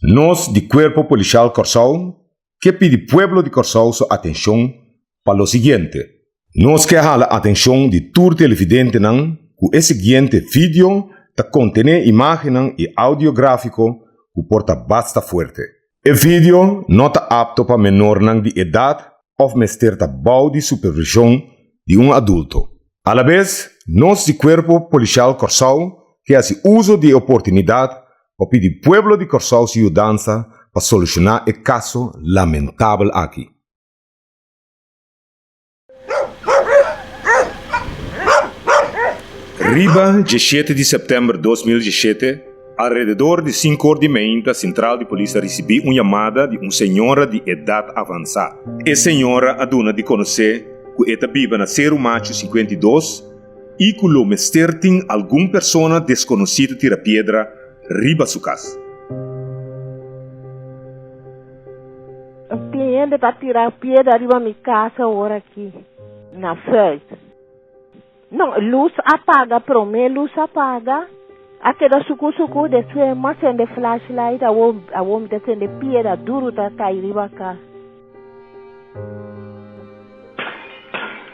Nos di Kuerpo Polisial Kòrsou ke pidi pueblo di Kòrsou su atenshon pa lo siguiente. Nos ke hala atenshon di tur televidentenan ku e siguiente video ta kontené imágennan i audio gráfiko ku por ta basta fuerte. E video no ta apto pa menornan di edat òf mester ta bou di supervishon di un adulto. Alabes, nos di Kuerpo Polisial Kòrsou ke hasi uso di e oportunidat pa pidi pueblo di Kòrsou su yudansa pa solushoná e kaso lamentabel aki. Riba diesshete di sèptèmber 2017, alrededor di sinkor di meinta sentral di polis a risibí un yamada di un señora di edat avansá. E señora a duna di konosé ku e ta biba na Seru Machu 52 i ku lo mester tin algun persona deskonosí ta tira piedra riba su kas. Tin hende ta tira piedra riba mi kas awor aki na Zuid. No, lus a paga, prome lus a paga, a keda suku suku, despues mi a sende flashlight, awor awor mi ta sende piedra duru ta kai riba kas.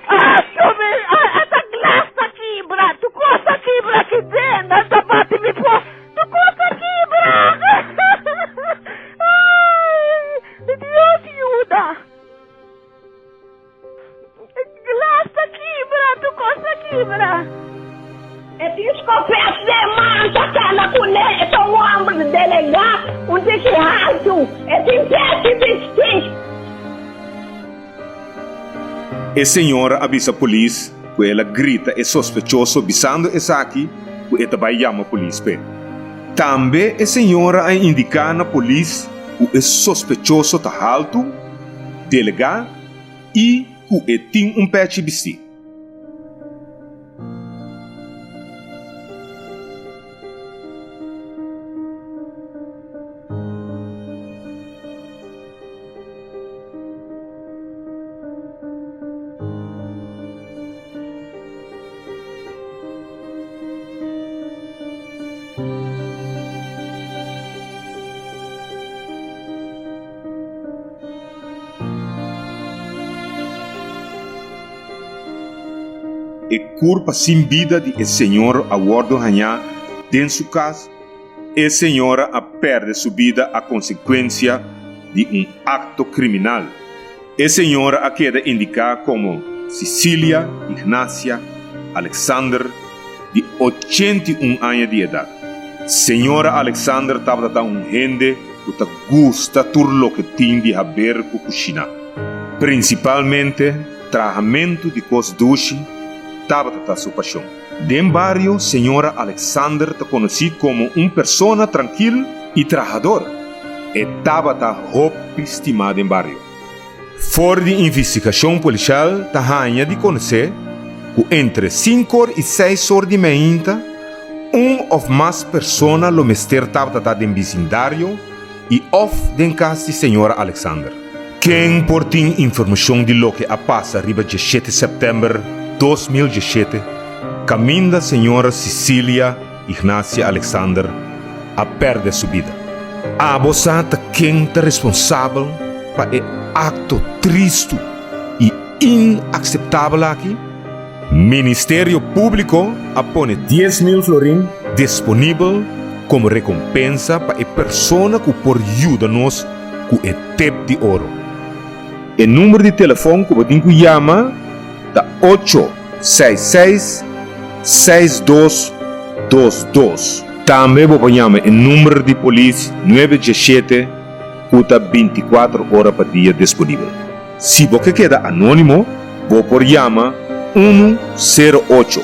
Ah, subi, ah, ata glas ta kibra, tu kos ta kibra aki den, nan ta bati mi por, tu kos ta kibra. Ay, Dios yuda. Glas ta kibra, tu kos ta kibra. E tin skopet den man ta kana kuné, e ta un hòmber delegá, un tiki haltu, e tin pechi bistí. E señora a bisa polis ku el a grita e sospechoso bisando esaki ku e ta bai yama polis p'e. Tambe e señora a indiká na polis ku e sospechoso ta haltu, delegá i ku e tin un pechi bistí. E kurpa sin bida di e señor a wòrdu hañá den su kas. E señora a pèrdè su bida a konsekuensia di un akto kriminal. E señora a keda indiká komo Cecilia Ignacia Alexander di 81 aña di edat. Señora Alexander tabata ta un hende ku ta gusta tur loke tin di haber ku kushiná. Prinsipalmente trahamentu di kos dushi tabata ta su pashon. Den bario señora Alexander ta konosí komo un persona trankil i trahador. E tabata hopi stimá den bario. For di investigashon polisial ta haña di konosé ku entre sinkor i seis or di meinta un òf mas persona lo mester tabata ta den bisindario i òf den kas di señora Alexander. Ken por tin informashon di loke a pasa riba diesshete sèptèmber 2017 kaminda señora Cecilia Ignacia Alexander a pèrdè su bida? Abo sa ta ken ta responsabel pa e akto tristu i inakseptabel aki? Ministerio Públiko a pone 10,000 florin disponibel komo rekompensa pa e persona ku por yuda nos ku e tep di oro. E number di telefòn ku bo tin ku yama ta ocho seis seis seis dos dos dos. Tambe bo por yama e number di polis nuebe diesshete ku ta bintikuater ora pa dia disponibel. Si bo ke keda anónimo, bo por yama unu sero ocho.